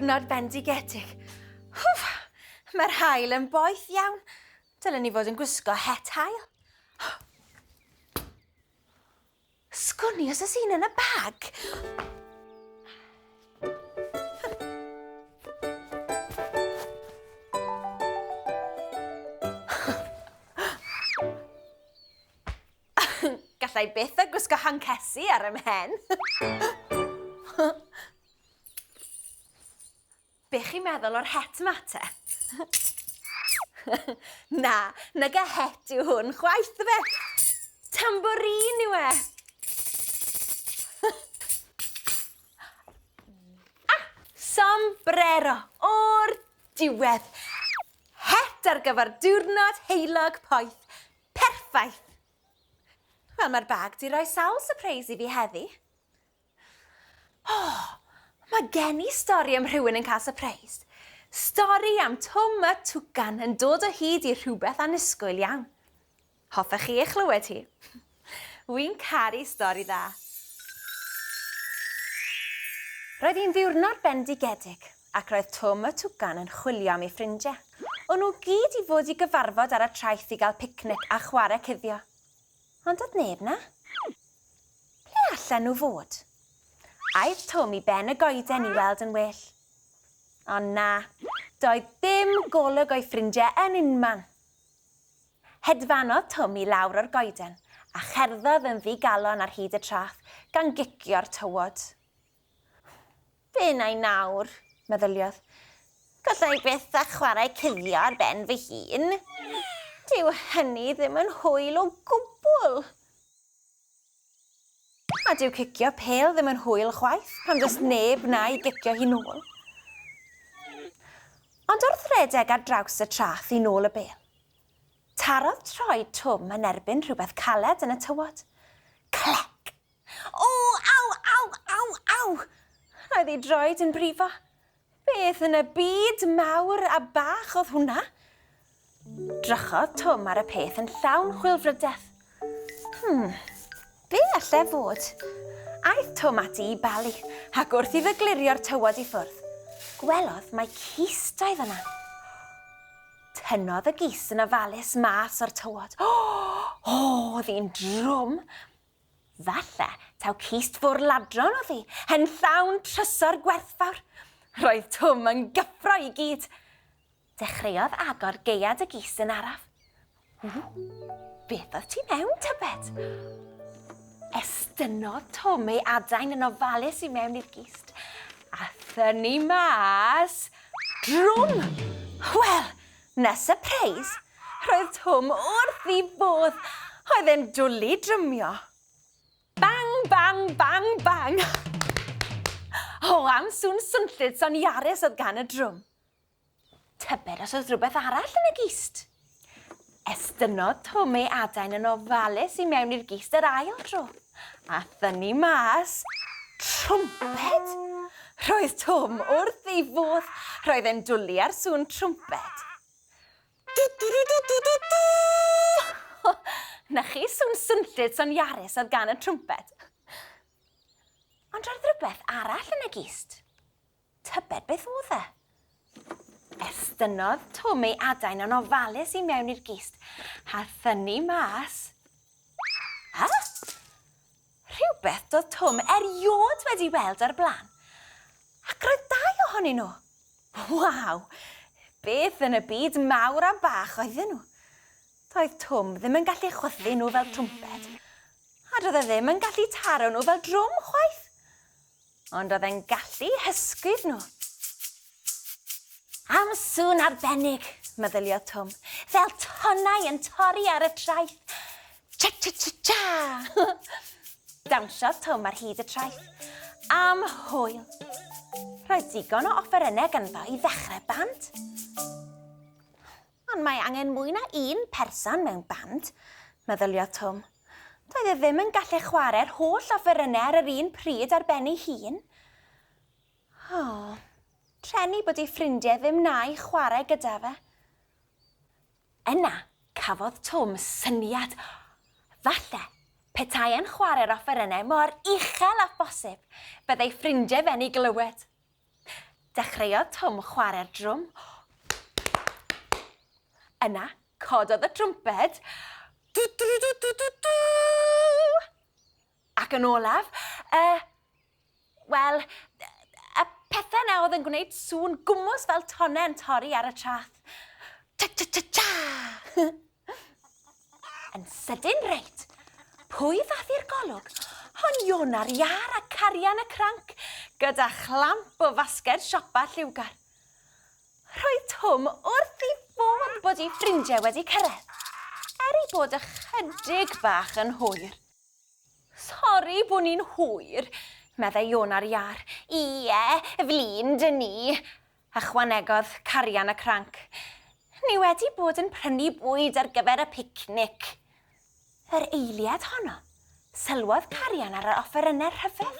ddiwrnod bendigedig. Hwff, mae'r haul yn boeth iawn. Dylen ni fod yn gwisgo het haul. Sgwn i os oes un yn y bag. Gallai byth a gwisgo hancesi ar 'y mhen. Be chi'n meddwl o'r het 'ma te? Na, nag y het yw hwn chwaith fe. Tambourine yw e. Ah, sombrero o'r diwedd. Het ar gyfer diwrnod heulog poeth. Perffaith! Wel, mae'r bag 'di rhoi sawl sypreis i fi heddi. O, mae gen i stori am rhywun yn cael sypreis. Stori am Twm y Twcan yn dod o hyd i rhywbeth annisgwyl iawn. Hoffech chi ei chlywed hi? Wi'n caru stori dda. Roedd hi'n ddiwrnod bendigedig ac roedd Twm y Twcan yn chwilio am ei ffrindiau. O'n nhw gyd i fod i gyfarfod ar y traeth i gael picnic a chwarae cuddio. Ond doedd neb 'na. Ble allen nhw fod? Aeth Twm i ben y goeden i weld yn well. Ond na, doedd dim golwg o'i ffrindiau yn unman. Hedfanodd Twm i lawr o'r goeden a cherddodd yn ddigalon ar hyd y traeth, gan gicio'r tywod. Be wna i nawr? meddyliodd. Galla i byth â chwarae cuddio ar ben fy hun. Dyw hynny ddim yn hwyl o gwbl. A dyw cicio pêl ddim yn hwyl chwaith pan does neb 'na i gicio hi nôl. Ond wrth redeg ar draws y traeth i nôl y bêl, tarodd troed Twm yn erbyn rhywbeth caled yn y tywod. Clec! O, aw, aw, aw, aw! Roedd ei droed yn brifo. Beth yn y byd mawr a bach oedd hwnna? Drychodd Twm ar y peth yn llawn chwilfrydedd. Hmm, be alle fod? Aeth Twm ati i balu, ac wrth iddo glirio'r tywod i ffwrdd, gwelodd mai cist oedd yna. Tynnodd y gist yn ofalus mas o'r tywod. O, oedd hi'n drwm! Falle taw cist fôr-ladron oedd hi, yn llawn trysor gwerthfawr. Roedd Twm yn gyffro i gyd. Dechreuodd agor gaead y gist yn araf. Ww, beth oedd tu mewn, tybed? Estynnodd Twm ei adain yn ofalus i mewn i'r gist, a thynnu mas drwm! Wel, na sypreis! Roedd Twm wrth ei fodd. Oedd e'n dwlu drymio. Bang, bang, bang, bang! O, am sŵn swnllyd soniarus oedd gan y drwm. Tybed os oedd rhywbeth arall yn y gist? Estynnodd Twm ei adain yn ofalus i mewn i'r gist yr ail dro, a thynnu mas trwmped! Roedd Twm wrth ei fodd. Roedd e'n dwlu ar sŵn trwmped. Du-du-du-du-du-du-du! Na chi sŵn swnllyd soniarus oedd gan y trwmped. Ond roedd rhywbeth arall yn y gist. Tybed beth oedd e? Estynnodd Twm ei adain yn ofalus i mewn i'r gist a thynnu mas. Ha? Rhywbeth doedd Twm erioed wedi weld o'r blaen. Ac roedd dau ohonyn nhw. Waw! Beth yn y byd mawr a bach oedden nhw? Doedd Twm ddim yn gallu chwythu nhw fel trwmped, a doedd e ddim yn gallu taro nhw fel drwm chwaith. Ond oedd e'n gallu hysgwyd nhw. Am sŵn arbennig, meddyliodd Twm, fel tonnau yn torri ar y traeth. Cha-cha-cha-cha! Dawnsiodd Twm ar hyd y traeth. Am hwyl! Roedd digon o offerynnau ganddo i ddechrau band. Ond mae angen mwy na un person mewn band, meddyliodd Twm. Doedd e ddim yn gallu chwarae'r holl offerynnau ar yr un pryd ar ben ei hun. O, treni bod ei ffrindiau ddim 'na i chwarae gyda fe. Yna, cafodd Twm syniad. Falle, petai e'n chwarae'r offerynnau mor uchel â phosib, byddai ffrindiau fe'n ei glywed. Dechreuodd Twm chwarae'r drwm. Yna, cododd y trwmped. Du, du, du, du, du, du. Ac yn olaf, y... Wel, y pethau na oedd yn gwneud sŵn gwmws fel tonnau yn torri ar y traeth. Cha-cha-cha-cha! Yn sydyn reit, pwy ddath i'r golwg? Ond Iona'r iâr a Carian y cranc, gyda chlamp o fasged siopa lliwgar. Roedd Twm wrth ei fodd bod ei ffrindiau wedi cyrraedd, er ei bod ychydig bach yn hwyr. Sori bod ni'n hwyr, meddai Iona'r iâr. Ie, flin dyn ni, Ychwanegodd Carian y cranc. Ni wedi bod yn prynu bwyd ar gyfer y picnic. Yr eiliad honno, sylwodd Carian ar yr offerynnau rhyfedd.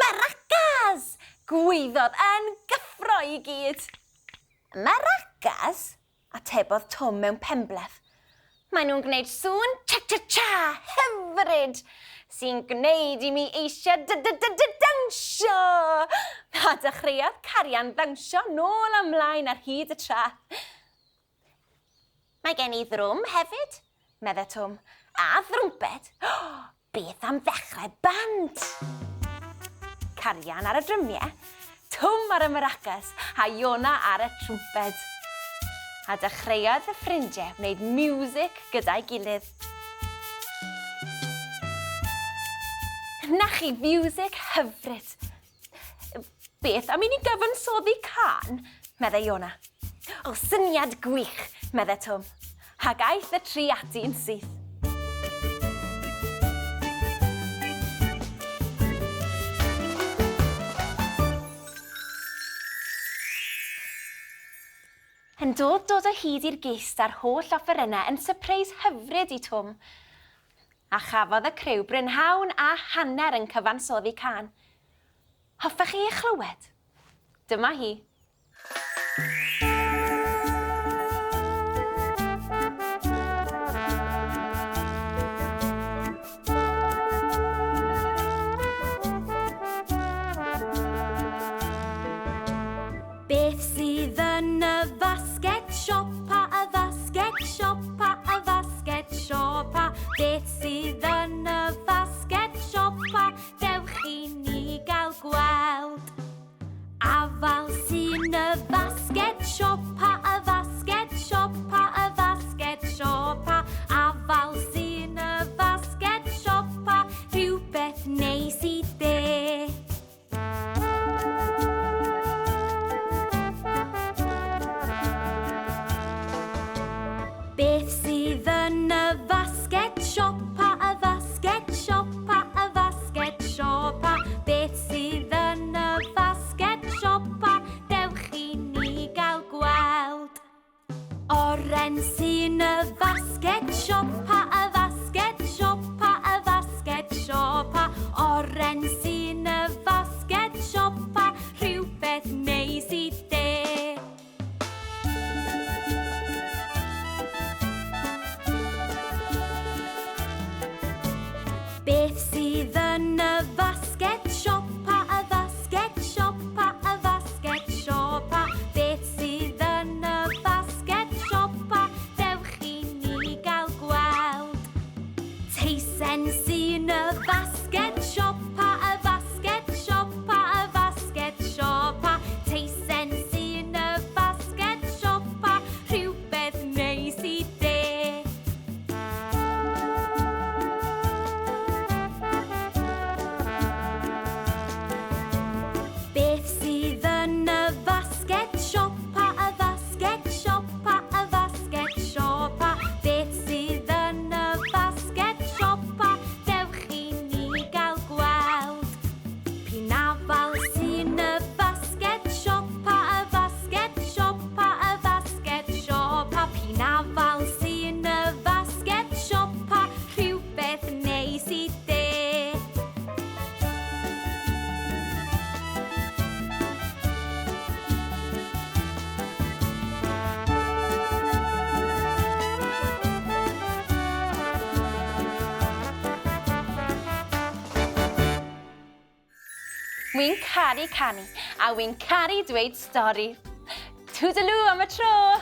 Maracas! gwaeddodd yn gyffro i gyd. Maracas? Atebodd Twm mewn penbleth. Maen nhw'n gwneud sŵn cha-cha-cha hyfryd sy'n gwneud i mi eisiau d-d-d-d-dawnsio! A dechreuodd Carian ddawnsio nôl a mlaen ar hyd y traeth. Mae gen i ddrwm hefyd, medde Twm, a thrwmped. Beth am ddechrau band? Carian ar y drymiau, Twm ar y maracas a Iona ar y trwmped. A dechreuodd y ffrindiau wneud miwsig gyda'i gilydd. Na chi fiwsig hyfryd. Beth am i ni gyfansoddi cân? meddai Iona. O, syniad gwych, meddai Twm. Ac aeth y tri ati'n syth. Yn dod dod o hyd i'r gist a'r holl offerynnau yn sypreis hyfryd i Twm. A chafodd y criw brynhawn a hanner yn cyfansoddi cân. Hoffech chi ei chlywed? Dyma hi. Beth sydd yn y fasged siopa, y fasged siopa, y fasged siopa? Beth sydd yn y fasged siopa? Dewch i ni gael gweld. Afal sy'n y fasged siopa, y fasged siopa, y fasged siopa. Afal sy'n y fasged siopa, rhywbeth neis i de. Beth sydd yn y fasged siopa, y fasged siopa, y fasged siopa? Beth sydd yn y fasged siopa? Dewch i ni gael gweld. Oren sy'n y fasged siopa, y fasged siopa, y fasged siopa. Oren sy'n y fasged siopa, rhywbeth neis i de. Beth sydd yn y fasged siopa, y fasged siopa, y fasged siopa? Beth sydd yn y fasged siopa? Dewch i ni gael gweld. Teisen sy'n y fasged siopa, y fasged siopa, y fasged siopa. Teisen sy'n y fasged siopa, rhywbeth neis i de. Beth sydd yn y fasged siopa, y fasged siopa, y fasged siopa? Beth sydd yn y fasged siopa? Dewch i ni Wi'n caru canu, a wi'n caru dweud stori. Toodaloo am y tro!